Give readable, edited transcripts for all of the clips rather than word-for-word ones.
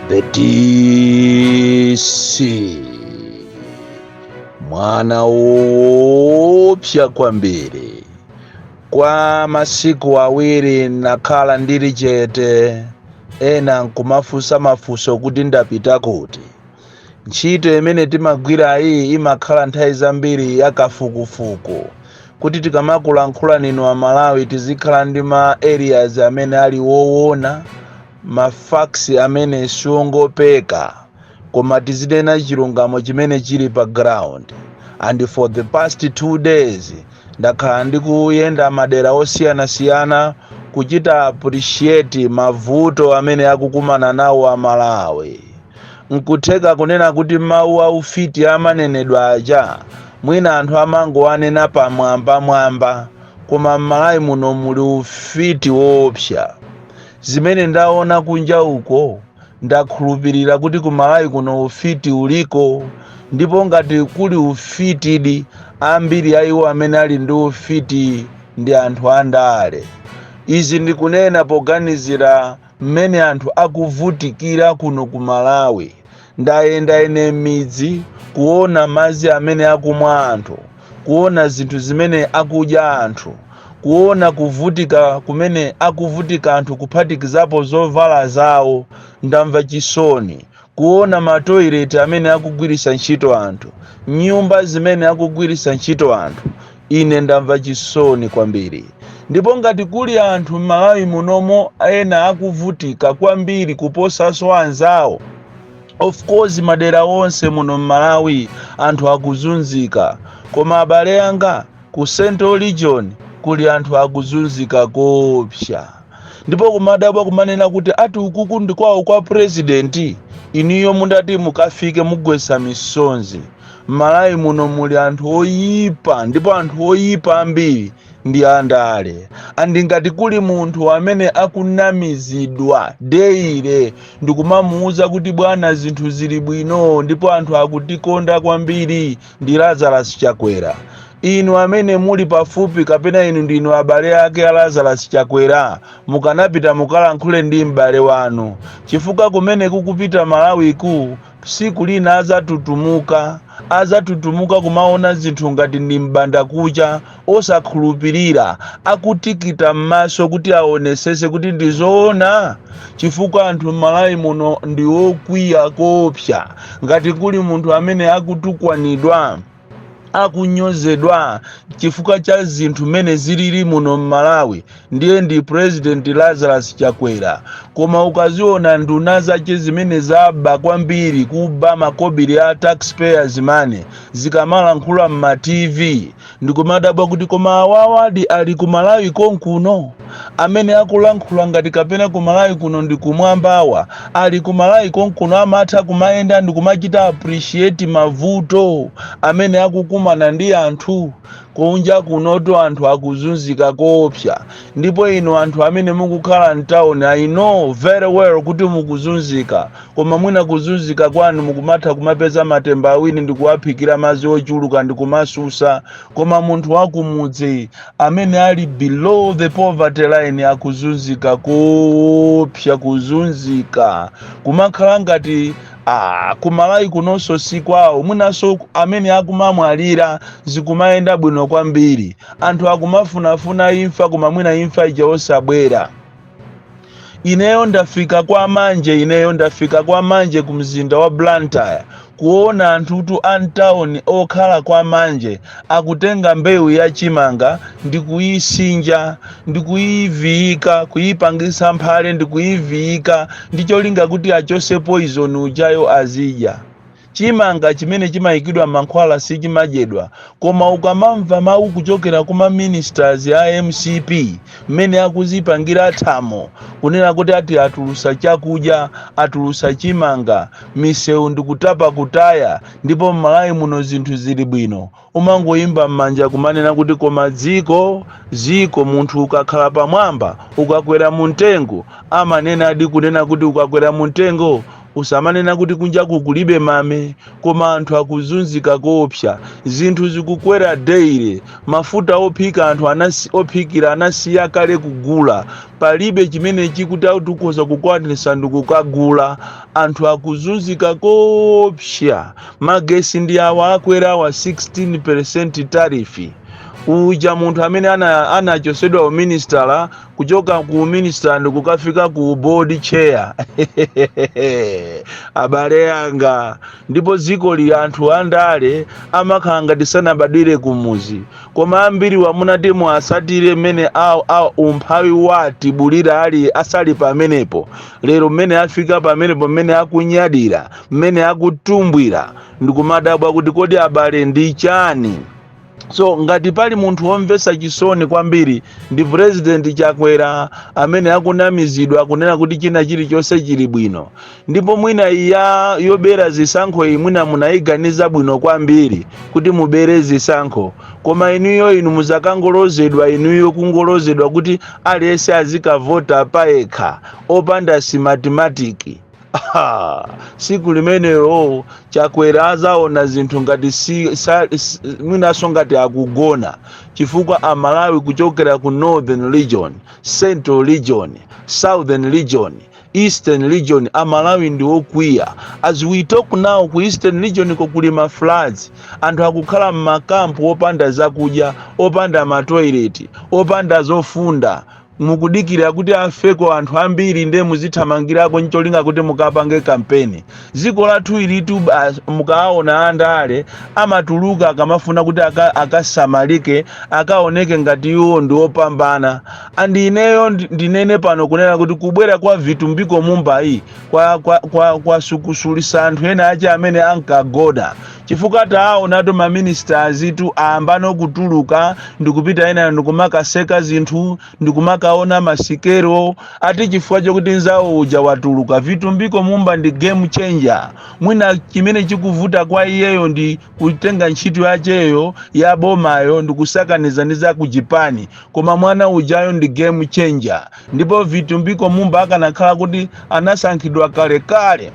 The DC, mwana woopsa kwambiri. Kwa masiku 2 nakhala ndili chete, ena nkumafunsa mafunso kuti ndapita kuti. Ntchito imene timagwira iyi imakhala nthawi zambiri yakafukufuku, kuti tikamakulankhula ninu Amalawi tizikhala ndi ma areas amene ali woona, ma facts amene siongopeka, koma tizinena chilungamo chimene chili pa ground. And for the past 2 days ndakhala ndikuyenda madera osiyanasiyana kuchita appreciate mavuto amene akukumana nawo Amalawi. Nkutheka kunena kuti mawu aufiti amanenedwa aja mwina anthu amangoanena pamwambamwamba, koma m'Malawi muno muli ufiti woopsa. Zimene ndaona kunja uko, ndakhulupirira kuti ku Malawi kuno ufiti uliko. Ndipo ngati kuli ufitidi, ambiri a iwo amene ali ndi ufiti ndi anthu andale. Izi ndikunena poganizira mmene anthu akuvutikira kuno ku Malawi. Ndayenda ine m'midzi kuona madzi amene akumwa anthu, kuona zinthu zimene akudya anthu, kuona kuvutika kumene akuvutika anthu, kuphatikizapo zovala zawo. Ndamva chisoni kuona matoilet amene akugwiritsa ntchito anthu, nyumba zimene akugwiritsa ntchito anthu. Ine ndamva chisoni kwambiri. Ndipo ngati kuli anthu m'Malawi munomo ena akuvutika kwambiri kuposanso anzawo, of course madera onse muno m'Malawi anthu akuzunzika, koma abale anga, ku Central Region kuli anthu akuzunzika kopsa. Ndipo kumadabwa kumanena kuti ati ukuku ndi kwawo kwa president. Iniyo mundati mukafike mugwesa misonzi. M'Malawi muno muli anthu oyipa, ndipo anthu oyipa ambiri ndi andale. And ngati kuli munthu amene akunamizidwa daily ndikumamuwuza kuti bwana, zinthu zili bwino ndipo anthu akutikonda kwambiri, ndi Lazarus Chakwera. Inu amene muli pafupi kapena inu ndinu abale ake a Lazarus Chakwera, mukanapita mukalankhule ndi m'bale wanu, chifukwa kumene kukupita Malawiku, tsiku lina azatutumuka, azatutumuka kumaona zinthu ngati ndi mbanda kucha, osakhulupirira, akutikita m'maso kuti aonesese kuti ndi zoona, chifukwa anthu m'Malawi muno ndi okwiya koopsa. Ngati kuli munthu amene akutukwanidwa, akunyozedwa chifukwa cha zinthu mmene zilili muno m'Malawi, ndiye ndi President Lazarus Chakwera. Koma ukaziona nduna zace zimene zaba kwambiri, kuba makobiri a taxpayers money, zikamalankhula mma TV, ndikumadabwa kuti koma awawadi ali ku Malawi konkuno? Amene akulankhula ngati kapena ku Malawi kuno ndi kumwambawa, ali ku Malawi konkuno? Amatha kumayenda ndikumachita appreciate mavuto amene akukumana ndi anthu kunja kunoto. Anthu akuzunzika koopsa. Ndipo inu anthu amene mukukhala mtawuni, I know very well kuti mukuzunzika, koma mwina kuzunzika kwanu mukumatha kumapeza matemba 2 ndikuwaphikira madzi ochuluka ndikumasusa. Koma munthu wakumudzi amene ali below the poverty line akuzunzika koopsa, kuzunzika kumakhala ngati kumalawi kunonso si kwawo. Mwinanso amene akumamwalira zikumayenda bwino kwambiri, anthu akumafunafuna imfa, koma mwina imfa ija osabwera. Ineyo ndafika kwa Manje, ineyo ndafika kwa Manje ku mzinda wa Blantyre, kuona anthutu a mtawuni okhala kwa Manje akutenga mbewu ya chimanga ndikuyisinja, ndikuyiviyika, kuyipangisa mphale, ndikuyiviyika ndi cholinga kuti achose poison ujayo azidya. Chimanga chimene chimayikidwa mankhwala sichimadyedwa. Koma ukamamva mawu kuchokera kuma ministers a MCP mmene akuzipangira thamo kunena kuti ati atulusa chakudya, atulusa chimanga, misewu ndikutapa kutaya, ndipo m'Malawi muno zinthu zili bwino, umangoyimba m'manja kumanena kuti koma dziko, dziko. Munthu ukakhala pamwamba, ukakwera mu mtengo, amanena adi kunena kuti ukakwera mu mtengo Usamanena kuti kunjaku kulibe mame, koma anthu akuzunzika koopsa. Zinthu zikukwera daily. Mafuta ophika anthu ophikira anasiya kale kugula. Palibe chimene chikuti tikhoza kukwanisa ndikukagula. Anthu akuzunzika koopsa. Magesi ndi awa akwera awa, 16% tariff. Uja munthu amene anachosedwa uministala, kuchoka ku minister ndikukafika ku board chair, abale anga. Ndipo dziko li, anthu andale amakhala ngati sanabadwire kumuzi, koma ambiri wamunati muasatire mmene umphawi watibulira ali asali pamenepo. Lero mmene afika pamenepo, mmene akunyadira, mmene akutumbwira, ndikumadabwa kuti kodi abale ndi chani? So ngati pali munthu womvetsa chisoni kwambiri ndi President Chakwera, amene akunamizidwa kunena kuti china chilichonse chili bwino. Ndipo mwina iya yobera zisankho iyi, mwina munayiganiza bwino kwambiri kuti mubere zisankho, koma inuyo, inu muzakangolozedwa, inuyo kungolozedwa kuti aliyense azikavota payekha opanda Smartmatic. Siku limenelo Chakwera azaona zinthu ngati mwinanso ngati akugona, chifukwa Amalawi kuchokera ku Northern Region, Central Region, Southern Region, Eastern Region, Amalawi ndi okwiya. As we talk now, ku Eastern Region kuli ma floods. Anthu akukhala m'makampu opanda zakudya, opanda matoileti, opanda zofunda. Mukudikira kuti afeko anthu ambiri ndiye muzithamangirako ncholinga kuti mukapange kampeni. Dziko lathu ilitu mukaona andale amatuluka akamafuna kuti akasamalike, akaoneke ngati iwo ndi opambana. And ineyo ndinene pano kunena kuti kubwera kwa Vitumbiko Mumbayi kwa sukusulisa anthu ena ache amene ankagoda, chifukwa taonatu maministers tu ayambano kutuluka ndikupita ena ndikumakaseka zinthu, ndikumakaona masikero ati chifukwa chokuti nzawo uja watuluka. Vitumbiko Mumba ndi game changer. Mwina chimene chikuvuta kwa iyeyo ndi kutenga ntchito yacheyo ya bomayo ndikusakaniza ndi za kuchipani, koma mwana ujayo ndi game changer. Ndipo Vitumbiko Mumba akanakhala kuti anasankhidwa kalekale,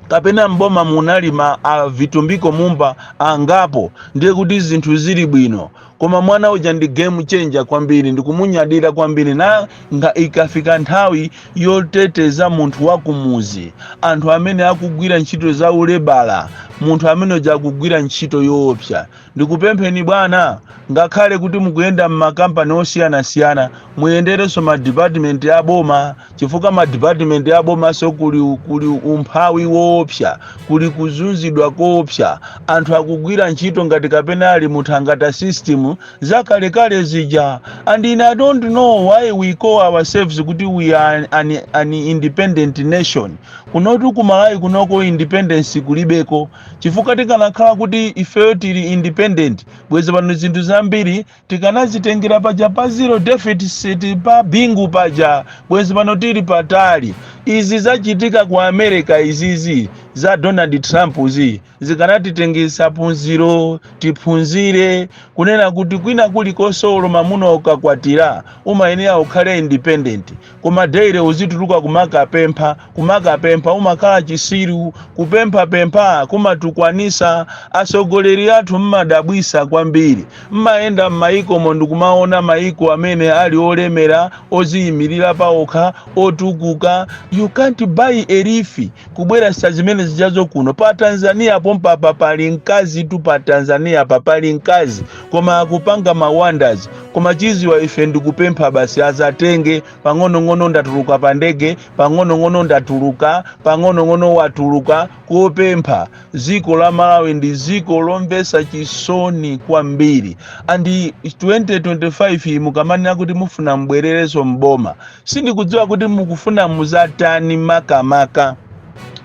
kapena mboma munali ma a Vitumbiko Mumba angapo, ndiye kuti zinthu zili bwino. Koma mwana uja ndi game changer kwambiri, ndikumunyadira kwambiri. Na nga ikafika nthawi yoteteza munthu wa kumuzi, anthu amene akugwira ntchito za ulebala, munthu amene uja akugwira ntchito yoopsa. Ndikupempheni bwana, ngakhale kuti mukuyenda m'makampani osiyanasiyana, muyenderenso madipatimenti aboma, chifukwa madipatimenti abomaso kuli umphawi woopsa, kuli kuzunzidwa koopsa. Anthu akugwira ntchito ngati kapena ali muthangata system zakalekale zija. And in I don't know why we call ourselves kuti we are an independent nation. Kunotu kumalawi kunoko independence kulibeko, chifukwa tikanakhala kuti ifeyo tili independent, bwezi pano zinthu zambiri tikanazitengera paja pa zero deficit pa Bingu paja, bwezi pano tili patali. Izi zachitika ku America, izizi za Donald Trump zi zikanatitengesa phunziro, tiphunzire kunena kuti kwina kulikonse, olo mamuna ukakwatira umayenera ukhale independent, koma daily uzituluka kumakapempha, kumakapempha, umakhala chisiru. Kupemphapempha kumatukwanisa. Atsogoleri athu mmadabwisa kwambiri. Mmayenda m'mayikomo ndikumaona mayiko amene ali olemera, oziyimirira paokha, otukuka. You can't buy a leaf kubweresa zimene zijazo kuno. Pa Tanzania pompapa pali mkazi tu, pa Tanzania pa pali mkazi, koma akupanga ma wonders. Koma chiziwa ife ndikupempha basi, azatenge pang'onong'ono, ndatuluka pa ndege pang'onong'ono, ndatuluka pang'onong'ono, watuluka kopempha. Dziko la Malawi ndi dziko lomvetsa chisoni kwambiri. And 2025 mukamanena kuti mufuna mbwererenso mboma, sindikudziwa kuti mukufuna muzatani makamaka,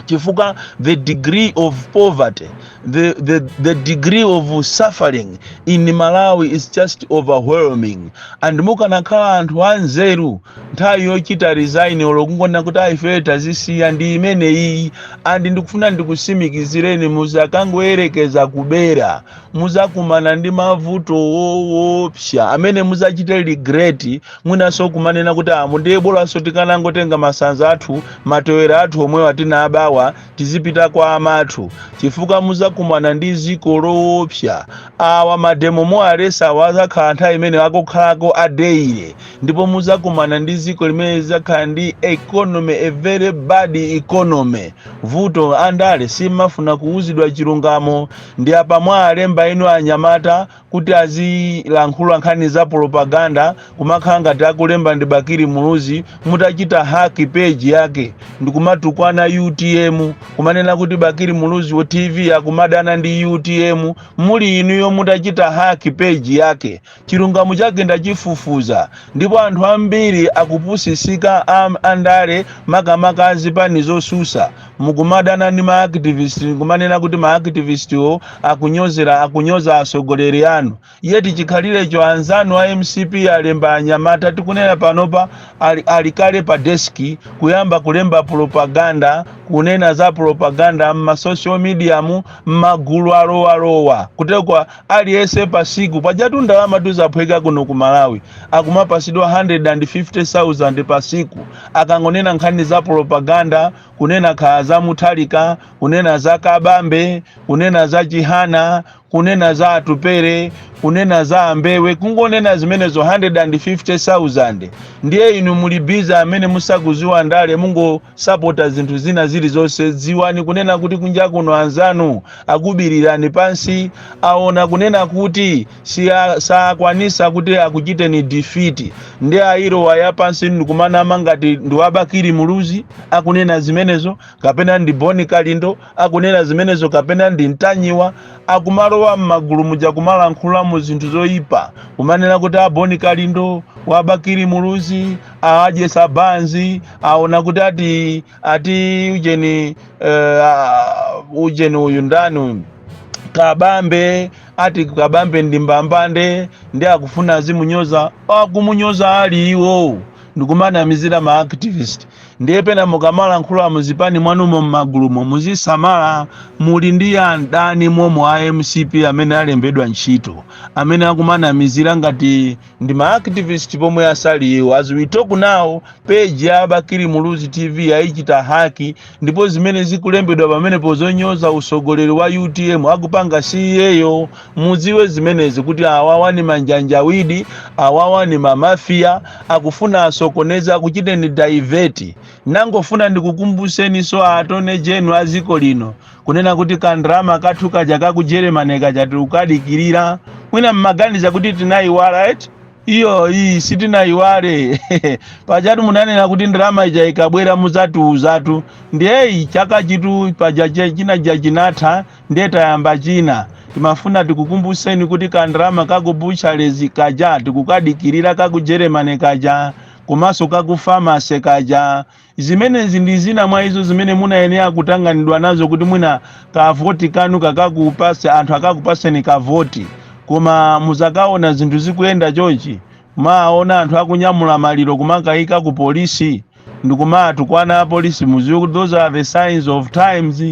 chifukwa the degree of poverty, the degree of suffering in Malawi is just overwhelming. And mukanakhala anthu anzeru, nthawi yochita resign olo kungona kuti aife tazisiya ndi imeneyi. And ndikufuna ndikusimikizireni, muzakangoyerekeza kubera, muzakumana ndi mavuto woopsa amene muzachite regret. Mwinanso kumanena kuti amu ndiye bolanso tikanangotenga masanza athu, matewera athu omwewa tinabawa. awawa tizipita kwa amathu, chifukwa muzakumana ndi ziko loopsa. Awa mademo muwalesawa azakhala nthawi imene akukhalako a daily, ndipo muzakumana ndi ziko limene lizakhala ndi economy, a very bad economy. Vuto andale simafuna kuuzidwa chilungamo. Ndi apa mwalemba inu anyamata kuti azilankhula nkhani za propaganda, kumakhala ngati akulemba ndi Bakili Muluzi. Mutachita hack page yake ndikumatukwana UTM, kumanena kuti Bakili Muluzi wa TV akumadana ndi UTM. Muli inuyo mutachita hack page yake, chilungamo chake ndachifufuza. Ndipo anthu ambiri akupusisika, andale, makamaka azipani zosusa, mukumadana ndi maactivist, kumanena kuti maactivist wo akunyozera, akunyoza atsogoleri anu. Yeti chikhalirecho anzanu a MCP alemba anyamata, tikunena panopa ali kale pa deski kuyamba kulemba propaganda, kunena za propaganda mma social media, mu mmagulu alowalowa kutekwa aliyense pasiku. Pajatu ndalama tuzaphweka kuno ku Malawi, akumapasidwa 150,000 pasiku akangonena nkhani za propaganda, kunena khala za Muthalika, kunena za Kabambe, kunena za Chihana, kunena za Atupere, kunena za Ambewe, kungonena zimenezo 150,000. Ndiye inu muli busy, amene musakuziwa ndale, mungosapota zinthu zina zilizonse. Dziwani kunena kuti kunja kuno anzanu akubirirani pansi, aona kunena kuti sakwanisa kuti akuchiteni defeat, ndi ayirowa ya pansi ndikumanama ngati ndi wabakili Muluzi akunena zimenezo, kapena ndi Boni Kalindo akunena zimenezo, kapena ndi Mtanyiwa. Akumalowa m'magulu muja kumalankhula mu zinthu zoyipa, kumanena kuti aboni Kalindo, wabakili Muluzi adyesa banzi, aona kuti ati ujeni, ujeni uyu ndani uyu, Kabambe, ati Kabambe ndi mbambande, ndi akufuna azimunyoza. Akumunyoza ali iwo ndikumanamizira ma activist. Ndiye pena mukamalankhula muzipani mwanumo, m'magulumo, muzisamala. Muli ndi adani momwe a MCP amene alembedwa ntchito, amene akumanamizira ngati ndi ma activist pomwe asali iwo. As we talk now, page ya Bakili Muluzi TV ayichita hack, ndipo zimene zikulembedwa pamenepo zonyoza usogoleri wa UTM akupanga siyeyo. Mudziwe zimenezi kuti awawa ni manjanjawidi, awawa ni mamafiya, akufuna asokoneza, akuchiteni divert. Nangofuna ndikukumbuseni so attorney general a ziko lino kunena kuti kandrama kathu kaja kaku Germany kaja tikukadikirira. Mwina mmaganiza kuti tinayiwala eti? Iyo iyi sitinayiwale. Pajatu munanena kuti ndalama ija ikabwera muzatiuzatu. Ndiyeyi chaka chitu paja chinaja chinatha, ndiye tayamba china. Timafuna tikukumbuseni kuti kandrama kaku Bucharest kaja tikukadikirira, kaku Germany kaja, komanso kaku pharmacy kaja. Zimenezi ndi zina mwa izo zimene munayenera kutanganidwa nazo kuti mwina kavoti kanu kakakupase, anthu akakupaseni kavoti. Koma muzakaona zinthu zikuyenda chonchi, maona anthu akunyamula maliro kumakayika ku polisi ndikumatukwana apolisi, muziwe kuti those are the signs of times.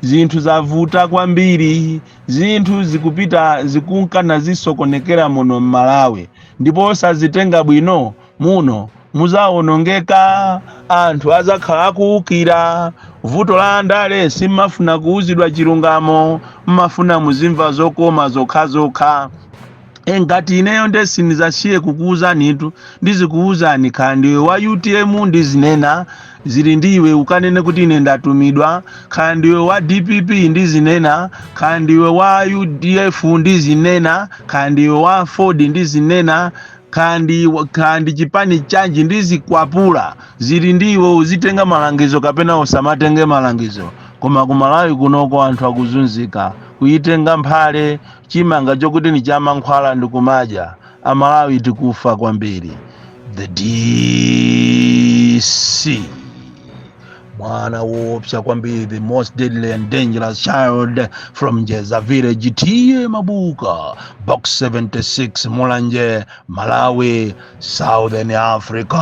Zinthu zavuta kwambiri, zinthu zikupita zikunkana zisokonekera muno m'Malawi, ndipo osazitenga bwino muno muzawonongeka, anthu azakhala akuwukira. Vuto la andale simmafuna kuwuzidwa chilungamo, mmafuna muzimva zokoma zokhazokha. Ngati ineyo nde sindizasiye kukuwuzanitu, ndizikuwuzani. Khala ndiwe wa UTM, ndizinena, zili ndiwe ukanene kuti ine ndatumidwa. Khala ndiwe wa DPP, ndizinena. Khala ndiwe wa UDF, ndizinena. Khala ndiwe wa Aford, ndizinena. Kandi chipani chanji, ndizikwapula. Zili ndiwe uzitenga malangizo kapena usamatenge malangizo. Koma kumalawi kunoko anthu akuzunzika, kuyitenga mphale chimanga chokuti ni chamankhwala ndikumadya. Amalawi tikufa kwambiri. The DC, mwana woopsa kwambiri, the most deadly and dangerous child from Jeza Village, T/A Mabuka, Box 76, Mulanje, Malawi, Southern Africa.